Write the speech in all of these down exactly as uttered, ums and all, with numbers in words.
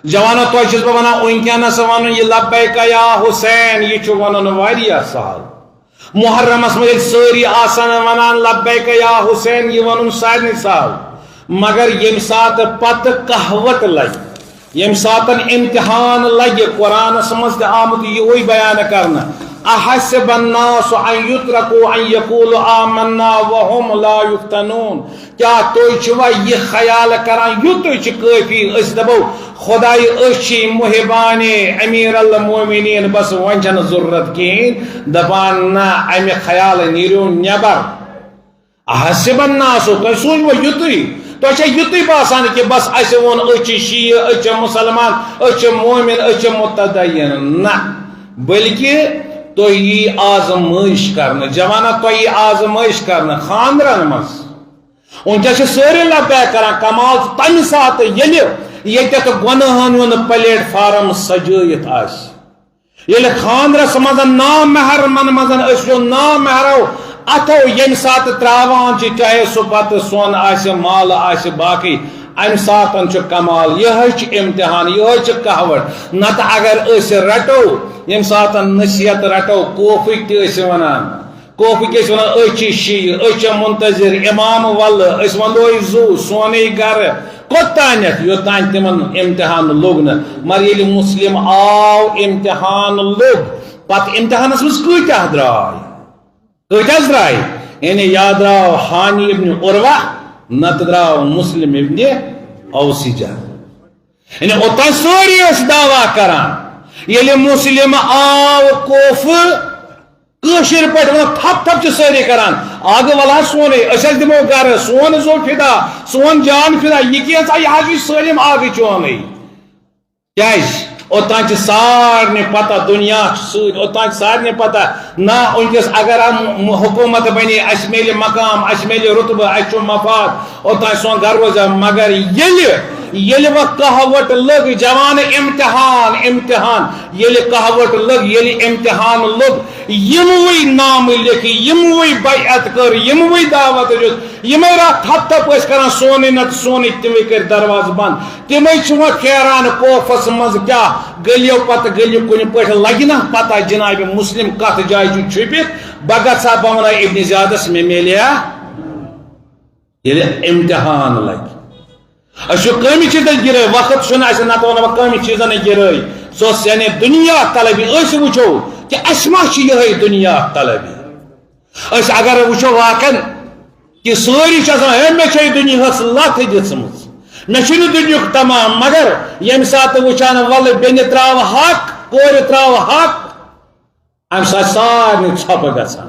جوانو، تۄہہِ چھُس بہٕ ونان، وٕنکیٚنس ونُن یہِ لبیک یا حسین، یہِ چھُ ونُن واریاہ سہل۔ محرمس منٛز ییٚلہِ سٲری آسن ونان لبیک یا حسین، یہِ ونُن سارنٕے سہل۔ مگر ییٚمہِ ساتہٕ پتہٕ قحوت لگہِ، ییٚمہِ ساتن امتحان لگہِ، قرآنس منٛز تہِ آمُت یِہوے بیان کرنہٕ، "احسب الناس ان یترکوا ان یقولوا آمنا وهم لا یفتنون"۔ کیا تُہۍ چھِوا یہِ خیال کران، یُتُے چھُ کٲفی، أسۍ دپو، "خدایہِ، أسۍ چھِ محبان امیر المومنین، بس وۄنۍ چھنہٕ ضرورت کِہیٖنۍ"؟ دپان، نہ، امہِ خیالہٕ نیٖرِو نٮ۪بر۔ احسب الناس، تۄہہِ سوٗنچوا یُتُے؟ تۄہہِ چھا یُتُے باسان کہِ بس اسہِ ووٚن أسۍ چھِ شیعہ، أسۍ چھِ مسلمان، أسۍ چھِ مومن، أسۍ چھِ متدین؟ نہ، بلکہِ تۄہہِ یی آزمٲیش کرنہٕ۔ جوانا، تۄہہِ یی آزمٲیش کرنہٕ خاندرن منٛز۔ وٕنکیٚس چھِ سٲری لبیک کران، کمال چھُ تمہِ ساتہٕ ییٚلہِ ییٚتٮ۪تھ گۄناہن ہُنٛد پلیٹ فارم سجٲیِتھ آسہِ۔ ییٚلہِ خانٛدرس منٛز نامحرمن منٛز أسۍ یِم نامحرمو اتھو ییٚمہِ ساتہٕ تراوان چھِ، چاہے سُہ پتہٕ سۄن آسہِ، مال آسہِ، باقٕے، امہِ ساتہٕ چھُ کمال۔ یِہوٚے چھُ امتحان، یِہوٚے چھُ کہوٹ۔ نتہٕ اگر أسۍ رٹو، ییٚمہِ ساتہٕ نصیحت رٹو، کوفٕکۍ تہِ ٲسۍ ونان، کوفٕکۍ ٲسۍ ونان، "أسۍ چھِ شیعہ، أسۍ چھِ منتظر امام ولہٕ، أسۍ ونو زُو سونُے گرٕ"۔ کوٚت تانٮ۪تھ؟ یوٚتام تِمن امتحان لوٚگ نہٕ۔ مگر ییٚلہِ مسلم آو، امتحان لوٚگ، پتہٕ امتحانس منٛز کۭتیاہ درٛاے؟ کۭتیاہ حظ درٛاے؟ یعنی یا درٛاو ہانی ابن عروہ، نتہٕ درٛاو مسلم ابن اوسجہ۔ یعنی اوٚتام سٲری ٲسۍ دعویٰ کران، ییٚلہِ مسلم آو کوفہٕ، کٲشِر پٲٹھۍ ونان، تھپ تھپ چھِ سٲری کران، "اَدٕ وَلہٕ حظ سونُے، أسۍ حظ دِمو گرٕ، سون زُو فدا، سون جان فدا، یہِ کینٛژھا، یہِ حظ چھُ سٲلِم اَکٕے چونٕے۔" کیازِ؟ اوٚتام چھِ سارنٕے پتہ، دُنیا چھُ سۭتۍ، اوٚتام چھِ سارنٕے پتہ، نہ، وٕنکیٚس اگر ام حکوٗمت بنی، اَسہِ میلہِ مقام، اَسہِ میلہِ رُتبہٕ، اَسہِ چھُ مفاد، اوٚتام سون گرٕ روزِ۔ مگر ییٚلہِ، ییٚلہِ وۄنۍ کہوٹ لٔگ، جوان، امتحان، امتحان، ییٚلہِ کہوٹ لٔگ، ییٚلہِ امتحان لوٚگ، یِموٕے نامہٕ لیکھۍ، یِموٕے بیعت کٔر، یِموٕے دعوت دیُت، یِمے راتھ تھپ تھپ ٲسۍ کران، "سونُے نتہٕ سونُے"، تِمے کٔرۍ دروازٕ بند۔ تِمے چھِ وۄنۍ پھیران کوفس منٛز، کیٛاہ گٔلیو پتہٕ گٔلیو، کُنہِ پٲٹھۍ لگہِ نہ پتہ جناب مسلم کتھ جایہِ چھُ چھُپِتھ، بہٕ گژھٕ ہا، بہٕ ونہٕ ہا ابن زیادس، مےٚ میلیا۔ ییٚلہِ امتحان لگہِ۔ أسۍ چھِ کٲمہِ چیٖزن گِرٲے، وقت چھُنہٕ اَسہِ، نتہٕ وَنہٕ بہٕ کٲمہِ چیٖزن گِرٲے۔ سۄ ٲس یعنی دُنیا طلبی۔ أسۍ وٕچھو کہِ اَسہِ ما چھِ یِہوٚے دُنیا طلبی۔ أسۍ اگر وٕچھو واقعن کہِ سٲری چھِ آسان، "ہے، مےٚ چھےٚ دُنیاہَس لَتھ دِژمٕژ، مےٚ چھُنہٕ دُنیُک تمام"، مگر ییٚمہِ ساتہٕ وٕچھان، وَلہٕ بیٚنہِ ترٛاو حق، کورِ ترٛاو حق، اَمہِ ساتہٕ سارنٕے ژھۄپہٕ گژھان۔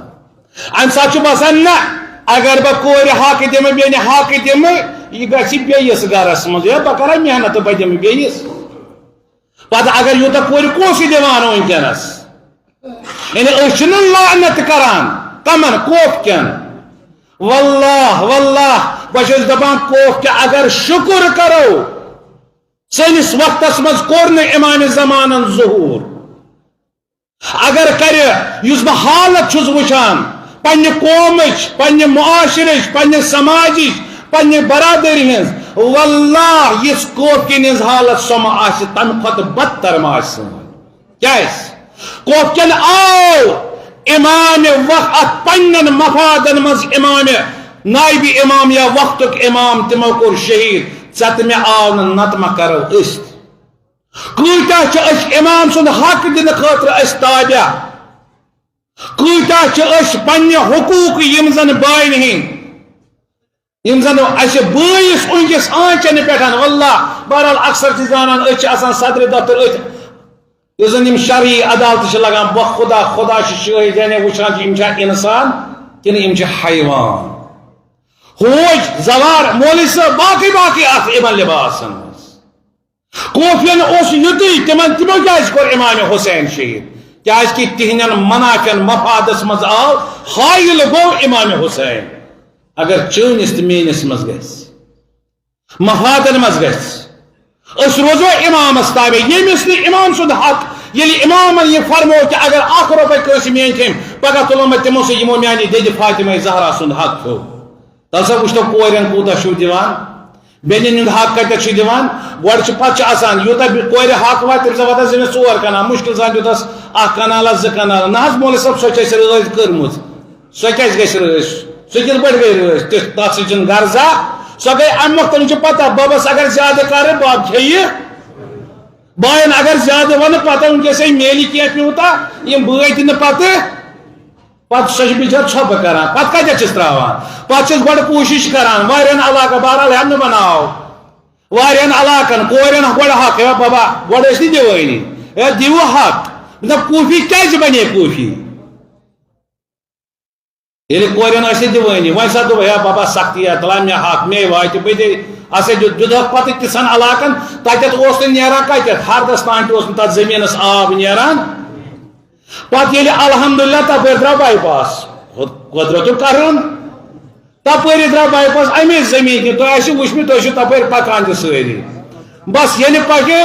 اَمہِ ساتہٕ چھُ باسان، نہ، اگر بہٕ کورِ حق دِمہٕ، بیٚنہِ حق دِمہٕ، یہِ گژھِ بیٚیِس گرس منٛز، ہے، بہٕ کرا محنت تہٕ بہٕ دِمہٕ بیٚیِس۔ پتہٕ اگر یوٗتاہ کورِ کونٛسہٕ دِوان وٕنکیٚنس، یعنی أسۍ چھِنہٕ لعنت کران کمن؟ کوفکٮ۪ن۔ واللہ، واللہ، بہٕ چھُس دپان، کوفکہِ اگر شُکر کرو، سٲنِس وقتس منٛز کوٚر نہٕ امام زمانن ظہور۔ اگر کرِ، یُس بہٕ حالت چھُس وٕچھان پننہِ قومٕچ، پننہِ معاشرٕچ، پننہِ سماجٕچ، پننہِ برادری ہٕنٛز، واللہ، یِژھ کوفکٮ۪ن ہٕنٛز حالت، سۄ ما آسہِ، تمہِ کھۄتہٕ بدتر ما آسہِ سٲنۍ۔ کیازِ؟ کوفکٮ۪ن آو امام وق-، اتھ پننٮ۪ن مفادن منٛز امام، نائب امام یا وقتُک امام، تِمو کوٚر شہید۔ ژےٚ تہٕ مےٚ آو نہٕ، نتہٕ ما کرو أسۍ تہِ۔ کۭتیاہ چھِ أسۍ امام سُنٛد حق دِنہٕ خٲطرٕ أسۍ تابع؟ کۭتیاہ چھِ أسۍ پننہِ حقوٗق، یِم زن بٲے ہٕنٛدۍ، یِم زن اسہِ بٲیِس أنٛگِس آنٛچن پٮ۪ٹھ، واللہ، بہرحال، اکثر چھِ زانان، أسۍ چھِ آسان صدرِ دفتر أتھۍ، یُس زن یِم شرعی عدالتہٕ چھِ لگان، بہٕ خدا، خدا چھِ شٲہِد، یعنی وٕچھان چھِ، یِم چھا انسان کِنہٕ یِم چھِ حیوان؟ ہوج، زوار، مولوی صٲب، باقٕے، باقٕے اتھ یِمن لباسن منٛز۔ کوفین اوس یُتُے، تِمن، تِمو کیازِ کوٚر امام حسین شہید؟ کیازِ کہ تِہنٛدٮ۪ن منافعن، مفادس منٛز آو، حائل گوٚو امام حسین۔ اگر چٲنِس تہٕ میٲنِس منٛز گژھِ، مفادن منٛز گژھِ، أسۍ روزو امامس تابع، ییٚمِس نہٕ امام سُنٛد حق، ییٚلہِ امامن یہِ فرمو کہ اگر اکھ رۄپے کٲنٛسہِ میٲنۍ کھیٚمۍ، پگاہ تُلن بہٕ تِمو سۭتۍ، یِمو میانہِ دٮ۪دِ فاطمہ زہرا سُنٛد حق کھیوٚو۔ تَلہٕ سا وٕچھ تو کورٮ۪ن کوٗتاہ چھُو دِوان۔ بیٚنٮ۪ن ہُنٛد حق کَتٮ۪تھ چھُ دِوان؟ گۄڈٕ چھُ، پَتہٕ چھُ اَژان، یوٗتاہ بہِ-، کورِ حق واتہِ، تٔمِس واتان زٔمیٖنَس ژور کَنال، مُشکِل سان دیُتس اَکھ کَنال، زٕ کَنال۔ نہ حظ، مولوی صٲب، سۄ چھِ اَسہِ رٲضۍ کٔرمٕژ، سۄ کیٛازِ گژھِ رٲضۍ؟ سۄ کِتھ پٲٹھۍ گٔے رٲضۍ؟ تہِ-، تَتھ سۭتۍ چھُنہٕ غرضا۔ سۄ گٔے اَمہِ مۄکھ، تٔمِس چھِ پَتہ، بَبَس اگر زیادٕ کَرٕ، بَب کھیٚیہِ۔ بایَن اگر زیادٕ وَنہٕ، پَتہ وٕنکیٚسٕے میلہِ کینٛہہ پیوٗنٛتاہ، یِم بٲے تہِ نہٕ پَتہٕ۔ پتہٕ سۄ چھِ بِچٲر ژھۄپہٕ کران، پتہٕ کتٮ۪تھ چھِس تراوان؟ پتہٕ چھِس گۄڈٕ کوٗشِش کران واریاہن علاقن، بہرحال ہٮ۪م نہٕ بناو، واریاہن علاقن کورٮ۪ن گۄڈٕ حق، ہے بابا، گۄڈٕ ٲسۍ نہٕ دِوٲنی، ہے دِیِو حق۔ مطلب، کوٗفی کیازِ بنے کوٗفی؟ ییٚلہِ کورٮ۪ن ٲسۍ نہٕ دِوٲنی، وۄنۍ سا دوٚپ، ہے بابا، سختی ہے، تُلان مےٚ حق، مے واتہِ، بہٕ تہِ ہسا دیُت، دیُتہکھ پتہٕ تِژھن علاقن، تتٮ۪تھ اوس نہٕ نیران کتٮ۪تھ، ہردس تام تہِ اوس نہٕ تتھ زٔمیٖنس آب نیران۔ پتہٕ ییٚلہِ الحمدللہ تپٲرۍ درٛاو باے پاس، خۄد-، قۄدرتُک کرُن، تپٲری درٛاو باے پاس اَمے زٔمیٖن کِنۍ۔ تۄہہِ آسِو وٕچھمٕتۍ، تُہۍ ٲسِو تپٲرۍ پکان تہِ سٲری۔ بس ییٚلہِ پکے،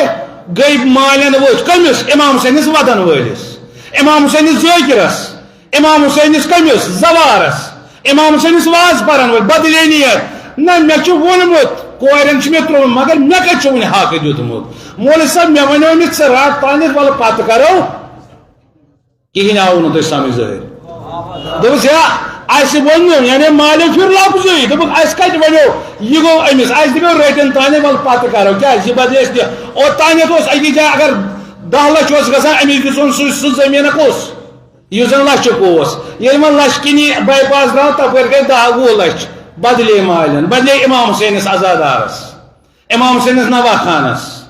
گٔے مالٮ۪ن وٕچھ۔ کٔمِس؟ امام حسینس ودن وٲلِس، امام حسینس ذٲکرس، امام حسینس کٔمِس؟ زوارس، امام حسینس واز پرن وٲلۍ۔ بدلے نیت نہ، مےٚ چھُ ووٚنمُت، کورٮ۪ن چھُ مےٚ ترٛوومُت، مگر مےٚ کتہِ چھُ وُنہِ حق دیُتمُت؟ مولوی صٲب، مےٚ ونیو نہٕ ژٕ رٹ تانٮ۪تھ، ولہٕ پتہٕ کرو۔ کِہیٖنۍ آوُ نہٕ تۄہہِ سمجھ ظٲہِر۔ دوٚپُس، ہے، اَسہِ ووٚن نہٕ، یعنی مالہِ پھِر لفظٕے۔ دوٚپُکھ، اَسہِ کَتہِ وَنیو؟ یہِ گوٚو أمِس۔ اَسہِ دَپیو، رٔٹِن تانۍ، وَلہٕ پَتہٕ کَرو۔ کیٛازِ؟ یہِ بدلے اَسہِ تہِ۔ اوٚتانٮ۪تھ اوس أکِس جایہِ، اگر دَہ لَچھ اوس گژھان، أمِس دِژ وۄنۍ سُہ، سُہ زٔمیٖنہ کُس؟ یُس زَن لَچھُک اوس۔ ییٚلہِ وۄنۍ لَچھ کِنی باے پاس درٛاو، تَپٲرۍ گٔے دَہ وُہ لَچھ۔ بدلے مالٮ۪ن، بدلے اِمام حُسینَس عزادارَس، اِمام حُسینَس نوا خانَس۔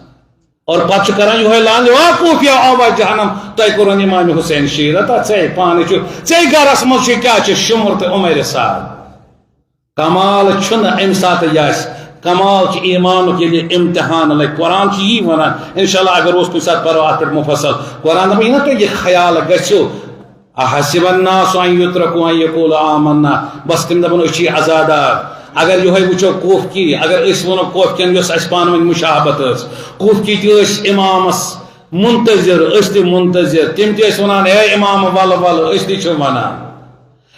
اور پتہٕ چھُ کران یِہوٚے لال، "وا کوٗفیا آوا جہنم، تۄہہِ کوٚرُن امام حسین شہید۔" ہتا ژے پانہٕ چھُ، ژے گرس منٛز چھُ کیٛاہ چھُ شُمر تہٕ عمر سعد؟ کمال چھُنہٕ امہِ ساتہٕ یہِ آسہِ، کمال چھُ ایمانُک ییٚلہِ امتحان لگہِ۔ قرآن چھُ یی ونان، انشاءاللہ اگر اوس کُنہِ ساتہٕ پرو اتھ پٮ۪ٹھ مفصل۔ قرآن دپان، یہِ نا تۄہہِ یہِ خیال گژھِو، احسب الناس ان یترکوا ان یقولوا آمنا، بس تِم دپن أسۍ چھِ عزادار۔ اگر یِہوٚے وٕچھو کوفکی، اگر أسۍ ونو کوفکٮ۪ن یۄس اسہِ پانہٕ ؤنۍ مشاہبت ٲس، کوفکی تہِ ٲسۍ امامس منتظر، أسۍ تہِ منتظر، تِم تہِ ٲسۍ ونان، "ہے امام ولہٕ ولہٕ"، أسۍ تہِ چھِ ونان۔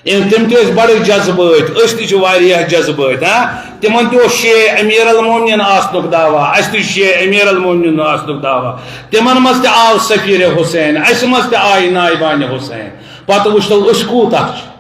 یِم تِم تہِ ٲسۍ بڑٕ جذبٲتۍ، أسۍ تہِ چھِ واریاہ جذبٲتۍ، ہاں۔ تِمن تہِ اوس شیعہ امیر المومنین آسنُک دعویٰ، اسہِ تہِ چھُ شیعہ امیر المومنین آسنُک دعویٰ۔ تِمن منٛز تہِ آو سفیر حسین، اسہِ منٛز تہِ آیہِ نائبان حسین۔ پتہٕ وٕچھتو أسۍ کوٗتاہ چھِ۔